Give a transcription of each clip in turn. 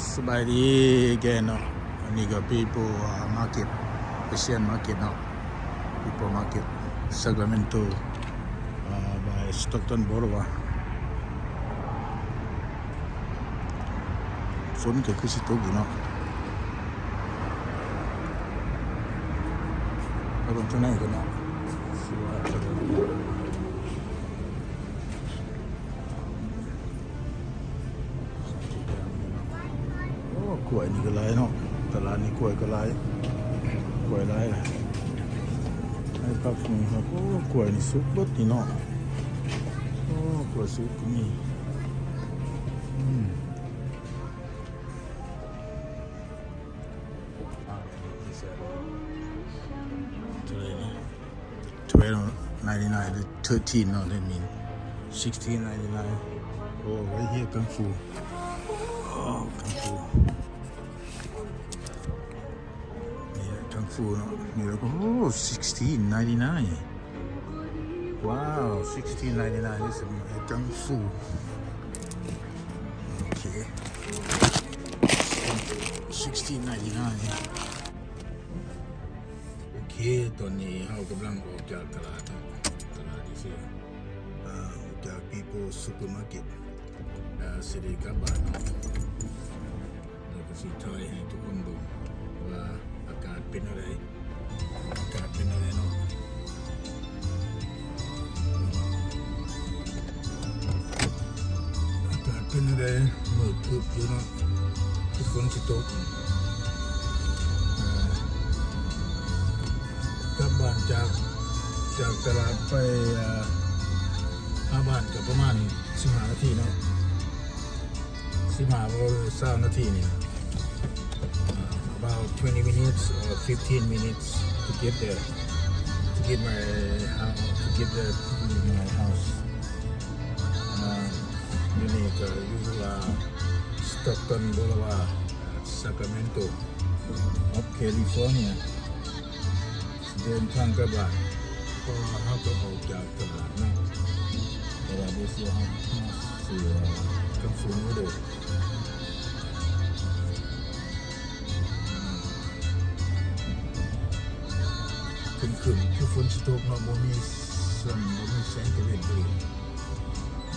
ສະບາຍດີແກເນາະ ອັນນີ້ກໍ People Market, Asian Market ເນາະ People Market Sacramento, uh, by Stockton Boulevard. ຝົນກໍຄືຊິຕົກຢູ່ເນາະ ໄປເບິ່ງທາງໃນກັນເນາະ. ໂອ້ ກ້ວຍນີ້ກໍຫຼາຍເນາະ ຕະຫຼາດນີ້ກ້ວຍກໍຫຼາຍ ກ້ວຍຫຼາຍຫຼາຍ ໃຫ້ພັກນີ້ ໂອ້ ກ້ວຍນີ້ສຸກເບິດນີ້ເນາະ ໂອ້ ກ້ວຍສຸກກໍມີ ອືມ. Twelve ninety-nine, thirteen, no, that mean sixteen ninety-nine. Oh, right here, kung fu. Oh, kung fu. ນີ້ແຫຼະ kung fu ເນາະ ນີ້ແຫຼະ ໂອ້ sixteen ninety-nine. Wow, sixteen ninety-nine is a kung fu. ໂອເຄ sixteen ninety-nine. ໂອເຄ ຕອນນີ້ເຮົາກຳລັງອອກຈາກຕະຫຼາດເນາະ ຕະຫຼາດທີ່ຊື່ ອາ ອອກຈາກ People Supermarket ອາ ຊິໄດ້ກັບບ້ານເນາະ ແລ້ວກໍຊິຖ່າຍໃຫ້ທຸກຄົນເບິ່ງວ່າອາກາດເປັນແນວໃດ ອາກາດເປັນແນວໃດເນາະ ອາກາດເປັນແນວໃດ ມືດຄຶບຢູ່ເນາະ ຄືຝົນຊິຕົກ ເອີ ກັບບ້ານຈາກ ຈາກຕະຫຼາດໄປ ເອີ ຫາບ້ານກໍປະມານສິບຫ້ານາທີເນາະ ສິບຫ້າບໍ່ຊາວນາທີນີ້ uh, about twenty minutes or fifteen minutes to get there, to get my house, to get there to my house. ອາ ຢູ່ນີ້ກໍຢູ່ Stockton Boulevard, Sacramento of California. ເດີນທາງກັບບ້ານ ເພາະວ່າເຮົາກໍອອກຈາກຕະຫຼາດເນາະ ແຕ່ວ່າບໍ່ເຊື່ອ ເຮົາມາຊື້ກັບສູນໂອເດີ ຄຶ້ມໆ ຄືຝົນຊິຕົກເນາະ ບໍ່ມີ ບໍ່ມີແສງຕາເວັນເລີຍ.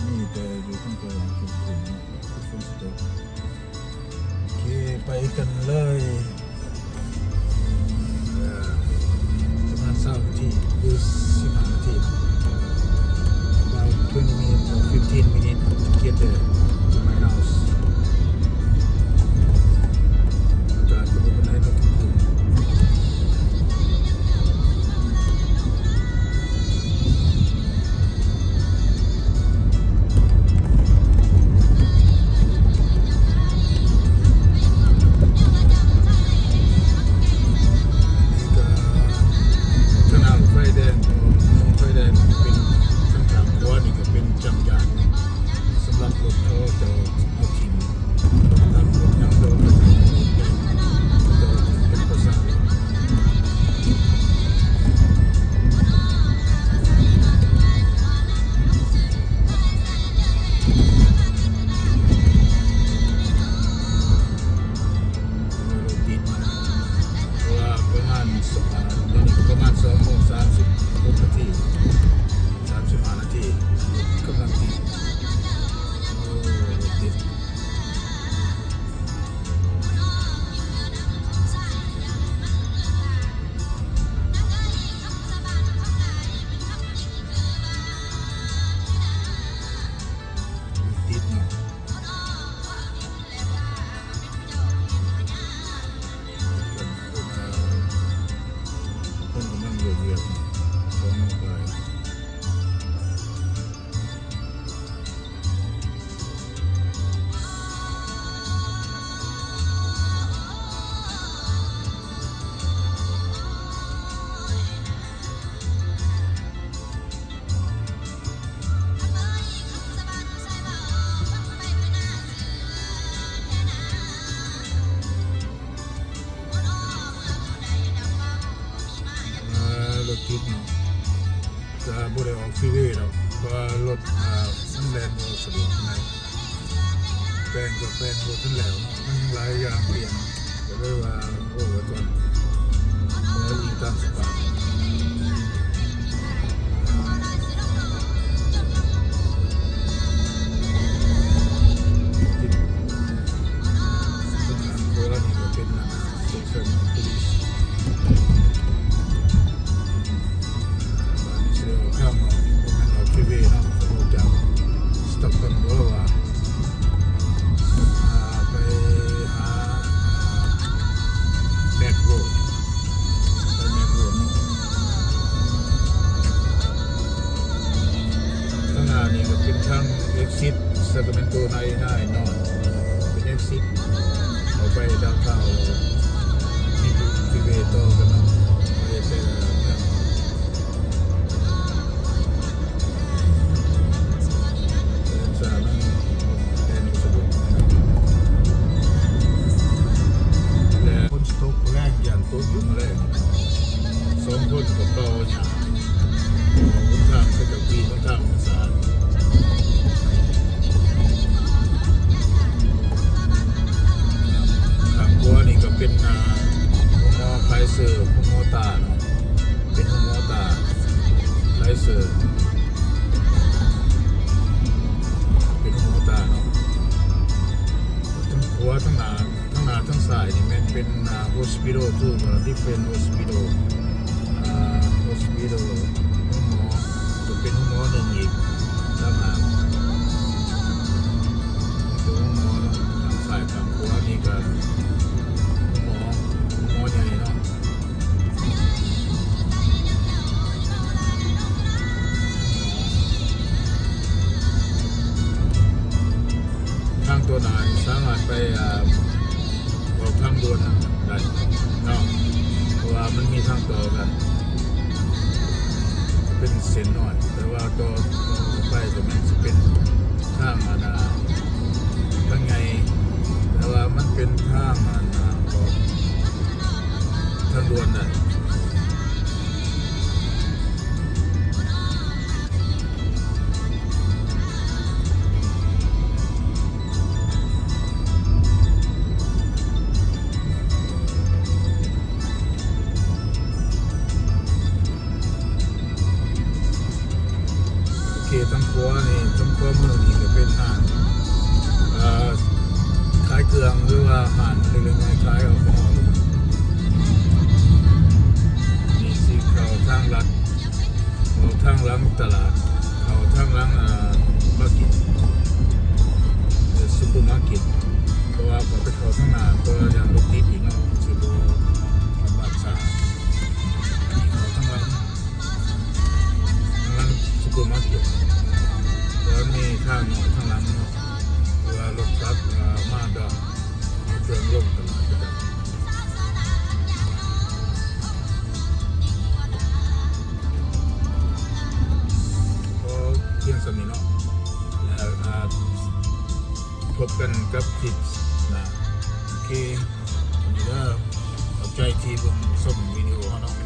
ມີແຕ່ຢູ່ຂ້າງໄກ ເປັນ ເປັນ ເປັນຝົນຕົກ. ໂອເຄ ໄປກັນເລີຍ ເອີ ປະມານຊາວນາທີ ຫຼື ສິບຫ້ານາທີ about twenty minutes or fifteen minutes to get there to my house. ອາກາດກໍບໍ່ປານໃດເນາະ ຄຶ້ມໆ. ຂະໜາດໄຟແດງ ໄຟແດງເປັນ ທາງຂ້າງຂວານີ້ກໍເປັນຈັກກະຍານ ສຳລັບລົດເຂົາເຈົ້າເອົາຖິ້ມ ຕຳຫຼວດຍັງບໍ່ໄດ້ເປັນ ເປັນປະຊາຊົນ. ເອີ ລົດຕິດມາ ເພາະວ່າປະມານ ດຽວນີ້ກໍປະມານສອງໂມງສາມສິບຫົກນາທີ ສາມສິບຫ້ານາທີ ລົດກຳລັງຕິດ ໂອ້ ລົດຕິດ. ຕິດເນາະ ເພິ່ນກຳລັງເລີກວຽກເນາະ ສອງໂມງປາຍ. ເອີ ລົດຕິດເນາະ ກະບໍ່ໄດ້ອອກຟຣີເວດອກ ເພາະວ່າລົດ ເອີ ມັນແລ່ນບໍ່ສະດວກປານໃດ. ແປງກໍແປງບໍ່ທັນແລ້ວເນາະ ມັນຍັງຫຼາຍຢ່າງປ່ຽນ ກໍເລີຍວ່າ ໂອ້ ວ່າຕອນ ເອີ ອີງຕາມສະພາບ ຕິດ ທາງຂວານີ້ກໍເປັນ Station of Police ບ້ານເຊວ ຂ້າມມາ ບໍ່ແມ່ນ Old Freeway ເນາະ ຈາກ Stockton ບໍ່ວ່າ ອ່າ ໄປຫາ Mack Road ໄປ Mack Road ເນາະ. ທາງໜ້ານີ້ກໍເປັນທາງ exit Sacramento ninety-nine North ເປັນ exit ເຂົ້າໄປ downtown ແລ້ວມີ freeway ຕໍ່ກັນເນາະ ໄປແຕ່ລະເມືອງ ເດີນສາຍມັນແລ່ນບໍ່ສະດວກ ແລະ ຝົນຊິຕົກແລງ ຢ້ານຕົກຢູ່ມື້ແລງ ສອງຄົນກໍເປົ່າຫຍ້າ ຫົນທາງເຂົາເຈົ້າປີນຫົນທາງສະອາດ. ຂ້າງຂວານີ້ກໍເປັນ ອ່າ ໂຮງໝໍ Kaiser ໂຮງໝໍຕາເນາະ ເປັນໂຮງໝໍຕາ Kaiser ເປັນໂຮງໝໍຕາເນາະ. ທັງຂວາ ທັງໜ້າ ທັງໜ້າທັງຊ້າຍນີ້ແມ່ນເປັນ ອ່າ Hospital ຄືວ່າ Different Hospital ອ່າ Hospital ໂຮງໝໍ ກໍເປັນໂຮງໝໍໜຶ່ງອີກຕ່າງຫາກ ໂຮງໝໍເນາະ. ທາງຊ້າຍທາງຂວານີ້ກໍໂຮງໝໍ ໂຮງໝໍໃຫຍ່ເນາະ. ທາງຕົວໜ້ານີ້ສາມາດໄປ ອ່າ ອອກທາງດ່ວນໄດ້ເນາະ ເພາະວ່າມັນມີທາງຕໍ່ກັນ ເປັນເສັ້ນນ້ອຍ ແຕ່ວ່າຕໍ່ ຕໍ່ໄປກໍແມ່ນຊິເປັນທາງ ອັນນ່າ ທາງໃຫຍ່ ແຕ່ວ່າມັນເປັນທາງ ອັນນ່າ ອອກທາງດ່ວນໄດ້. ໂອເຄ ທາງຂວານີ້ ທາງຂວາມືນີ້ກໍເປັນຮ້ານ ເອີ ຂາຍເຄື່ອງ ຫຼືວ່າຮ້ານເລັກໆນ້ອຍໆຂາຍແອລກໍຮໍ ນີ້ຊິເຂົ້າທາງລັດ ເຂົ້າທາງຫຼັງຕະຫຼາດ ເຂົ້າທາງຫຼັງ ເອີ ມາເກັດ ເອີ ຊຸບເປີມາເກັດ ເພາະວ່າຂ້ອຍໄປເຂົ້າທາງໜ້າ ເພາະວ່າຢ້ານລົດຕິດອີກເນາະ ຊິບໍ່ສະດວກ ເຂົ້າທາງຫຼັງ ທາງຫຼັງຊຸບເປີມາເກັດ ແລ້ວມີທາງນ້ອຍທາງຫຼັງເນາະ ເພາະວ່າລົດສັກ ເອີ ມາດອກ ເຄື່ອງລົງຕະຫຼາດຄືກັນ ພໍພຽງສ່ຳນີ້ເນາະ ແລ້ວ ອ່າ ພົບກັນກັບຄລິບໜ້າ ໂອເຄ ວັນນີ້ກໍຂອບໃຈທີ່ເບິ່ງຊົມວິດີໂອເຮົາເນາະ.